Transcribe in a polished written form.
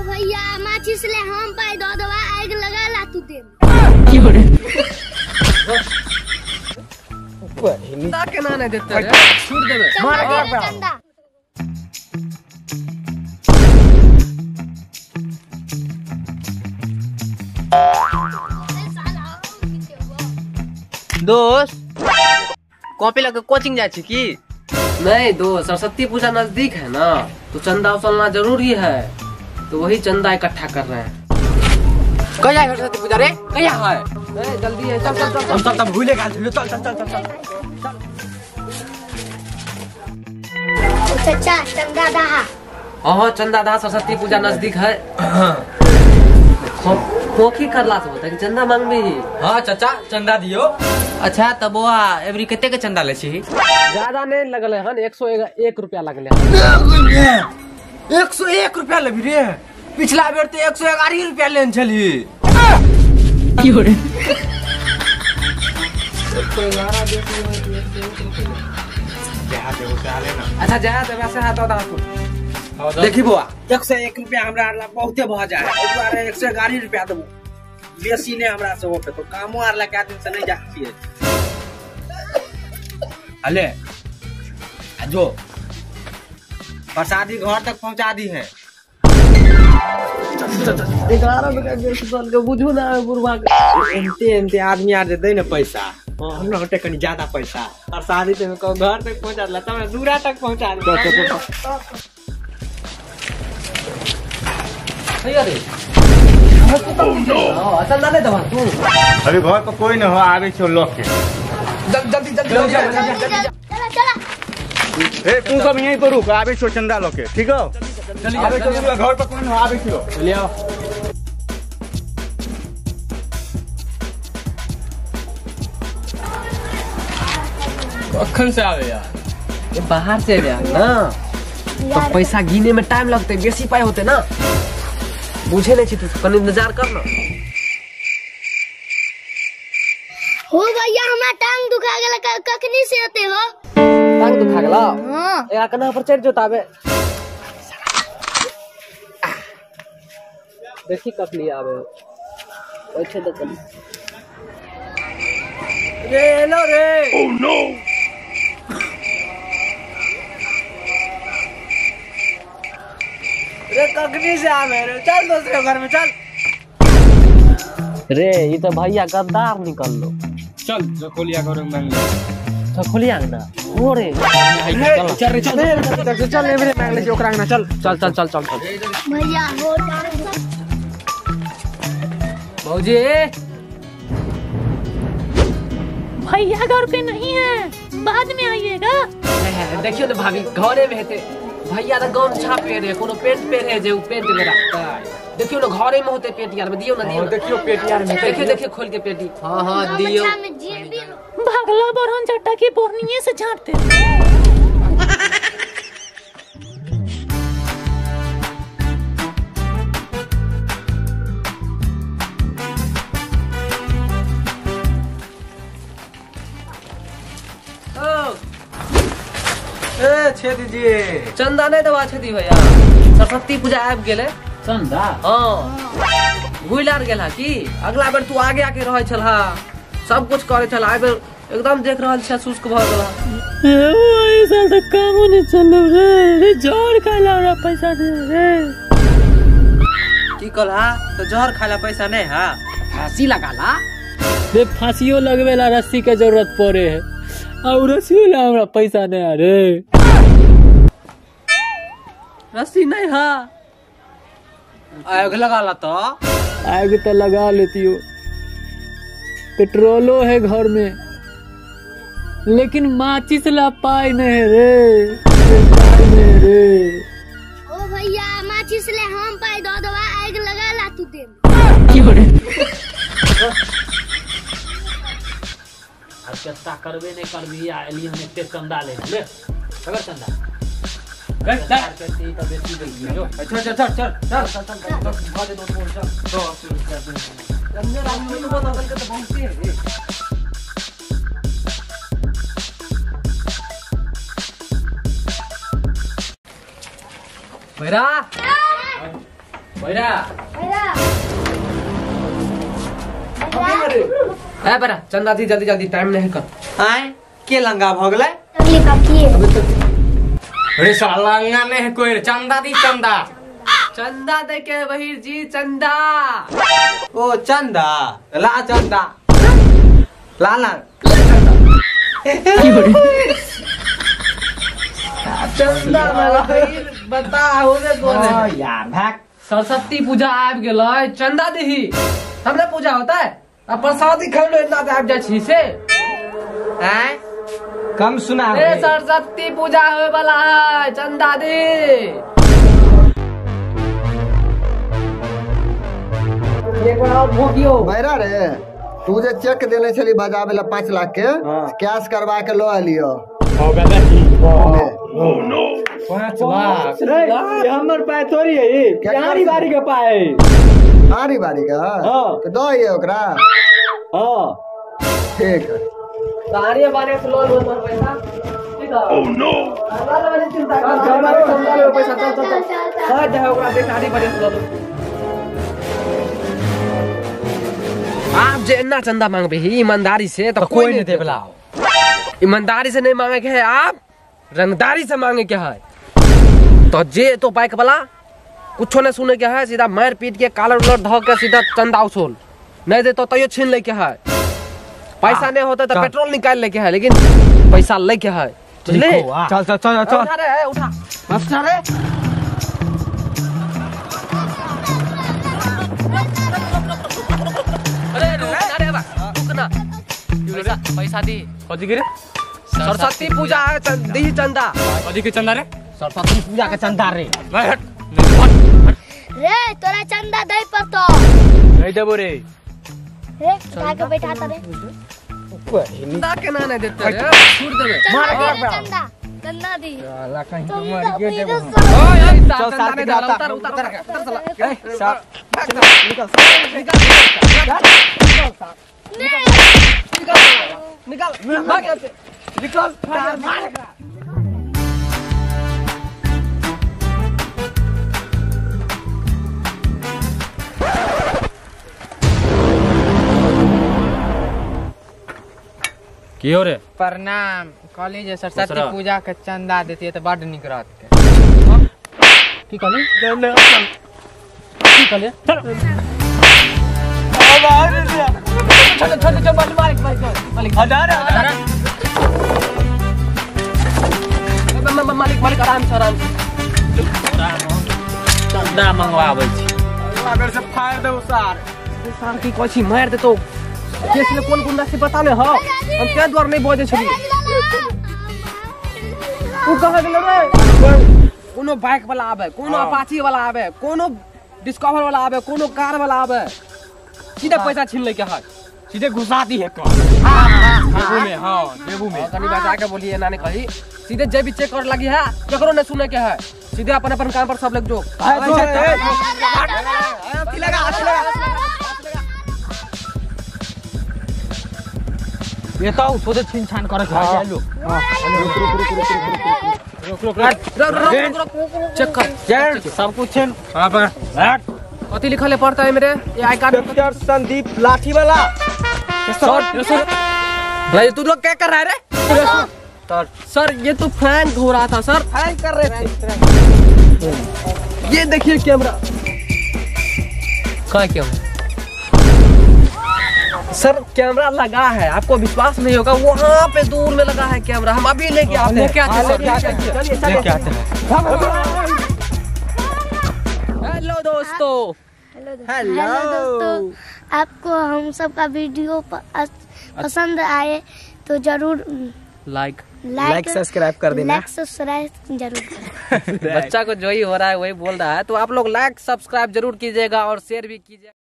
भैया माचिस ले हम पाई दो दवा आग लगा ला तू दे। चंदा केना नहीं देते रे, छूट देबे। मार चंदा। दोस्त कॉपी लगे कोचिंग जाए छी की? नहीं दोस्त, सरस्वती पूजा नजदीक है ना, तो चंदा उछलना जरूरी है, तो वही चंदा इकट्ठा कर रहे हैं। कहिया सरस्वती पूजा रे? कहिया है? नहीं जल्दी है, चल चल चल। हम सब भूले गेल छलियो, चल चल चल चल चल। चाचा चंदा दहा। हां चंदा दहा, सरस्वती पूजा नजदीक है। खोखी करला से होता कि चंदा मांगबी? हां चाचा चंदा दियो। अच्छा तब बौआ एबरी कते के चंदा ले छी? ज्यादा नहीं लगल हन, 101 रुपया लगले हन। 101 रुपया लेबी रे? पिछला बेर तो 111 रुपया लेन छली। की हो रे? अच्छा जा देबा से हाथ दो तू। देखी बौआ 101 रुपया हमरा ला बहुते भ जाए, एहि दुआरे 111 रुपया देबो, बेसी नहीं हमरा से होते, तो कामो आर ला कै दिन से नहीं जा छियै। अले जो प्रसादी घर तक पहुंचा दी है। 11 रुपया के बुझू ना बुढ़वा के। एमते एमते आदमी आर दे ने पैसा, हमरा होते कनी ज्यादा पैसा, प्रसादी ते घर तक पहुंचा देला, तब दूरा तक पहुंचा देला। अरे चंदा नहीं दबा तू? अरे घर पर कोई न हो, आवे छो लोग के। जल्दी जल्दी जल्दी चला चला। ए तू सब यहीं पर रुक, आवे छो चंदा लोग के, ठीक हो? आवे छो, घर पर कोई न हो, आवे छो। चलिए आओ। कखन से आवे यार? ये बाहर से आवे ना, तो पैसा गिने में टाइम लगते, बेसी पाई होते ना, बुझे नहीं छी तू, कनी इंतजार कर ना। हो भैया हमरा टांग दुखा गेल, कखनी से होते हो? टांग दुखा गेल? हां। एकरा कना पर चढ़ जोताबे, देखी कखनी आवे, बैठे दे कनी। रे एलो रे। Oh no. रे कखनी से आवे रे, चल दूसरे घर में चल। रे ये तो भैया गद्दार निकल लो। चल जखोलिया घर में मांग ले। जखोलिया ना ओ रे चल रे चल चल चल एबरे मांग ले ओकरा ना, चल चल चल चल चल चल। भैया हो टांग। भौजी भैया घर पे नहीं है, बाद में आइएगा। देखियो ना भाभी घरे में हेते, भैया तो गमछा पहिरे, कोनो पेंट पहिरे जे उ पेंट में रखता। देखियो ना घरे में होते पेटी यार में, दियो ना दियो। देखियो पेटी यार में, देखियो देखियो खोल के पेटी। हां हां दियो। भागला बरहन चट्टा की बोरनिए से झाड़ते। ए छे दीजिए चंदा नहीं दबा छेदी भैया, सरस्वती पूजा आबि गेलै। चंदा? हां भूल आर गेल की? अगला बेर तू आगे आके रहै छल, सब कुछ करे छल, आइ बेर एकदम देख रहल छ शुष्क भ गेल। ए ऐसा तो कामो नहीं चलौ रे, रे जहर खाइला हमरा पैसा दे रे। की कहला? तो जहर खाइला पैसा नहीं हा, फांसी लगाला रे? फांसियो लगवेला रस्सी के जरूरत पड़े है, और रस्सी ला हमरा पैसा नहीं आ रे। रस्सी नहीं हा, आग लगा ला तो? आग तो लगा लेती हो, पेट्रोलो है घर में, लेकिन माचिस ला पाई नहीं रे, पाई नहीं रे। ओ भैया माचिस ले हम पाई दो दवा आग लगा ला तू दे। की हो रे? अब चस्ता करबे नहीं करबी, आ एली हम एते चंदा ले ले, अगर चंदा चल चल चल चल चल चल चल चल चल। भैरा भैरा ए बरा चंदा दी जल्दी जल्दी, टाइम नहीं कर। आए के लंगा भ गेलै? अरे साला लंगा नहीं है कोई, चंदा दी चंदा। चंदा दे के बहिर जी चंदा। ओ चंदा ला चंदा ला ला चंदा बता हो रे बोले यार भाग। सरस्वती पूजा आबि गेलै, चंदा दही हमरा पूजा होता है आ प्रसादी खाइ ले इतना आबि जाइ छी से। आय कम सुना ए सरस्वती पूजा होय वाला है, चंदा दे। एक बार और भोगियो भैरा रे, तू जे चेक देने छली बजावे ला 5 लाख के, कैश करवा के लो आलियो। हो गया ओ नो 5 लाख रे, हमर पाय थोड़ी है, यारी बारी के पाय। आरी बारी का हां तो दो ये ओकरा। हां ठीक है, सारे बारे से लोन हो तोर पैसा। ठीक है। ओ नो सारा वाले चिंता कर, हमारे चंदा ले पैसा। चल चल चल हां जा ओकरा देख, आरी बारी से लोन। आप जे इतना चंदा मांगबे ही ईमानदारी से तो कोई नहीं देबला। ईमानदारी से नहीं मांगे के है, आप रंगदारी से मांगे के है। तो जे तो बाइक वाला कुछो नहीं सुने के है, सीधा मार पीट के कालर उलर धो के सीधा चंदा उसूल नहीं दे तो तैयो छीन ले के है। पैसा नहीं होता तो पेट्रोल निकाल ले के है, लेकिन पैसा ले के है। बुझले? चल चल चल चल उठा रे, उठा उठा रे। अरे अरे बा रुकना, पैसा पैसा दी। कथी के रे? सरस्वती पूजा है, दी चंदा। कथी के चंदा रे? सरस्वती पूजा के चंदा रे। हट रे, तोरा चंदा दे पड़तो। नहीं देबो रे। रे उठा के बैठा ता रे। चंदा केना नहीं देते रे, छोड़ देबे। मार चंदा चंदा दी। साला कहीं तो मर गए देबो। ओए ओए चल चंदा नहीं डाला, उतार उतार उतार साला। ए साहब निकल निकल निकल निकल भाग यहाँ से, निकल मार। की हो रे? प्रणाम। कहली जे सरस्वती पूजा के चंदा देती तो बड निक रहत। की कहली? की कहली? चल चल चल मालिक मालिक मालिक हजार मालिक मालिक आराम से आराम से चंदा मंगवाबै छी। अगर से फाड़ देबो सार सार की कहै छी मार देतो। केस ले कोन गुंडा से पता नहीं हो, हम क्या द्वार नहीं बजे छली। उ कहां गेल रे? कोनो बाइक वाला आवे, कोनो अपाची वाला आवे, कोनो डिस्कवर वाला आवे, कोनो कार वाला आवे, सीधा पैसा छीन ले के है, सीधे घुसा दी है कौन। हां देबू में, हां देबू में कनी बचा के बोलिए ना नहीं कही। सीधे जे भी चेक कर लगी है, केकरो नहीं सुने के है, सीधे अपन अपन काम पर सब लग जो। हाथी लगा हाथी लगा। ये तो सोचे छीन छान करे के लो। रुक रुक रुक रुक रुक रुक रुक रुक चेक कर सब कुछ छीन। हां पकड़। कथी लिखल है पड़ता है मेरे ये I card? Doctor Sandeep लाठी वाला। सर सर भाई तू लोग क्या कर रहा है रे? सर सर ये तो फ्रैंक हो रहा था सर, फ्रैंक कर रहे थे। ये देखिए कैमरा। कहाँ कैमरा सर? कैमरा लगा है, आपको विश्वास नहीं होगा, वहाँ पे दूर में लगा है कैमरा। हम अभी लेके आते हैं। लेके आते हैं। हेलो दोस्तों, हेलो दोस्तों, आपको हम सबका वीडियो पसंद आए तो जरूर लाइक लाइक सब्सक्राइब कर देना। लाइक सब्सक्राइब जरूर। बच्चा को जो ही हो रहा है वही बोल रहा है, तो आप लोग लाइक सब्सक्राइब जरूर कीजिएगा और शेयर भी कीजिएगा।